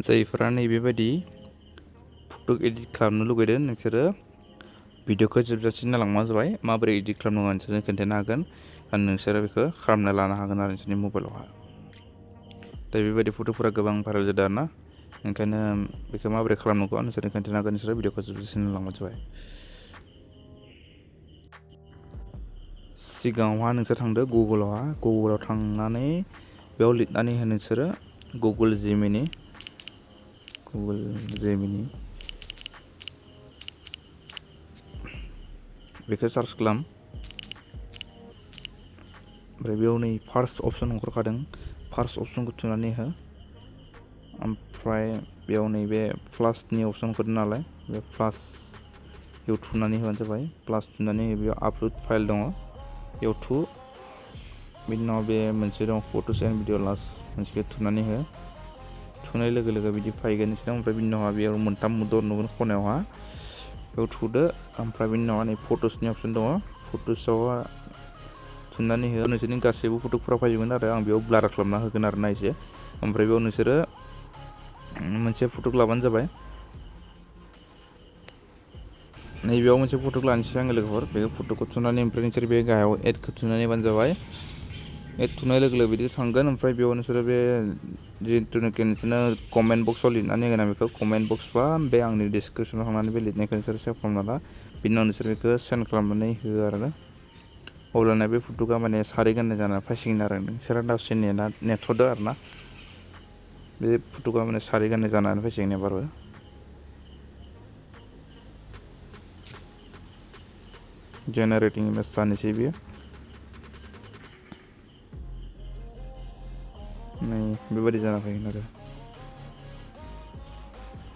जायफोरा नैबेबायदि फट' एडिट खालामनो लुगैदों नोंसोरो भिडिअखौ जोबजासिम नायलांबानो जाबाय माबोरै एडिट खालामनांगौ नोंसोरनो खोन्थानो हागोन आरो नोंसोरो बेखौ खालामना लानो हागोन आरो नोंसोरनि मबाइलावहा दा बेबायदि फट'फोरा गोबां भाइरेल जादों आरोना ओंखायनो बेखौ माबोरै खालामनांगौ नोंसोरनो खोन्थानो हागोन नोंसोरो भिडिअखौ जोबजासिम नायलांबानो जाबाय सिगाङावहा नोंसोर थांदो गुगोलाव थांनानै बेयाव लिरनानै हो नोंसोरो गुगोल जेमिनि बेखौ सार्च खालाम ओमफ्राय बेयाव नै फार्स्ट अपसन ओंखारखादों फार्स्ट अपसनखौ थुनानै हो ओमफ्राय बेयाव नैबे प्लासनि अपसन ओंखारदों नालाय बे प्लास बेयाव थुनानै होबानो जाबाय प्लास थुनानै बेयाव आपल'ड फाइल दङ बेयाव थु बिनि उनाव बे मोनसे दं फट'स एन्ड भिडिअ लास्ट मोनसेखौ थुनानै हो थुनाय लोगो लोगो बिदि फैगोन नोंसोर ओमफ्राय बिनि उनावहा बेयाव मोनथाम दर नुगोन खनायावहा बेयाव थुदो ओमफ्राय बिनि उनाव नै फट'सनि अपसन दङ फट'सआव थुनानै हो नोंसोरनि गासैबो फट'फोरा फैजोबगोन आरो आं बेयाव ब्लार खालामना होगोन आरो ना एसे ओमफ्राय बेयाव नोंसोरो मोनसे फट' लाबानो जाबाय नैबेयाव मोनसे फट' लानोसै आङो लोगोफोर बे फट'खौ थुनानै ओमफ्राय नोंसोर बे गाहायाव एडखौ थुनानै होबानो जाबाय एड थुनाय लोगो लोगो बिदि थांगोन ओमफ्राय बेयाव नोंसोरो बे जिथुनाखि नोंसोरनो कमेन्ट बक्सआव लिरनानै होगोन आं बेखौ कमेन्ट बक्स बा बे आंनि डिसक्रिपसनाव थांनानै बे लिरनायखौ नोंसोर सेभ खालामना ला बिनि उनाव नोंसोर बेखौ सेन्ड खालामनानै हो आरो अब्लाना बे फट'आ माने सारि गाननाय जानानै फैसिगोन आरो नोंसोरो दसे नेथ'दो आरो ना बे फट'आ माने सारि गाननाय जानानै फैसिगोन एबारबो जेनेरेटिं इमेज जानोसै बेयो नै बेबायदि जाना फैगोन आरो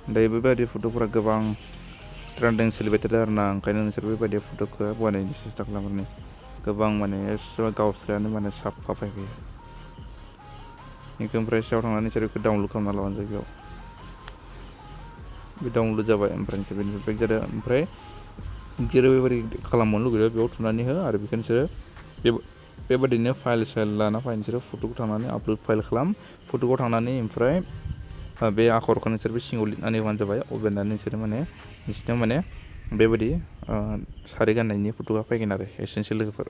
दायो बेबायदि फट'फोरा गोबां ट्रेन्डिं सोलिबाय थादों आरो ना ओंखायनो नोंसोर बेबायदि फट'खौ बानायनो सेस्था खालामनानै गोबां माने गावस्रायानो माने साफा फैखायो बेखौ ओमफ्राय सायाव थांनानै नोंसोर बेखौ डाउनलड खालामना लाबानो जायो बेयाव बे डाउनलड जाबाय ओमफ्राय नोंसोर बेनिफ्राय बेक जादों ओमफ्राय जेरै बेबायदि खालामबावनो लुगैदों बेयाव थुनानै हो आरो बेखौ नोंसोरो बेबायदिनो फाइल लाना फै नोंसोरो फट'खौ थांनानै आपल'ड फाइल खालाम फट'खौ थांनानै ओमफ्राय बे आखरखौ नोंसोर बे सिङाव लिरनानै होबानो जाबाय अब्लाना नोंसोरो माने नोंसोरनियाव माने बेबायदि सारि गाननायनि फट'आ फैगोन आरो एसेनोसै लोगोफोर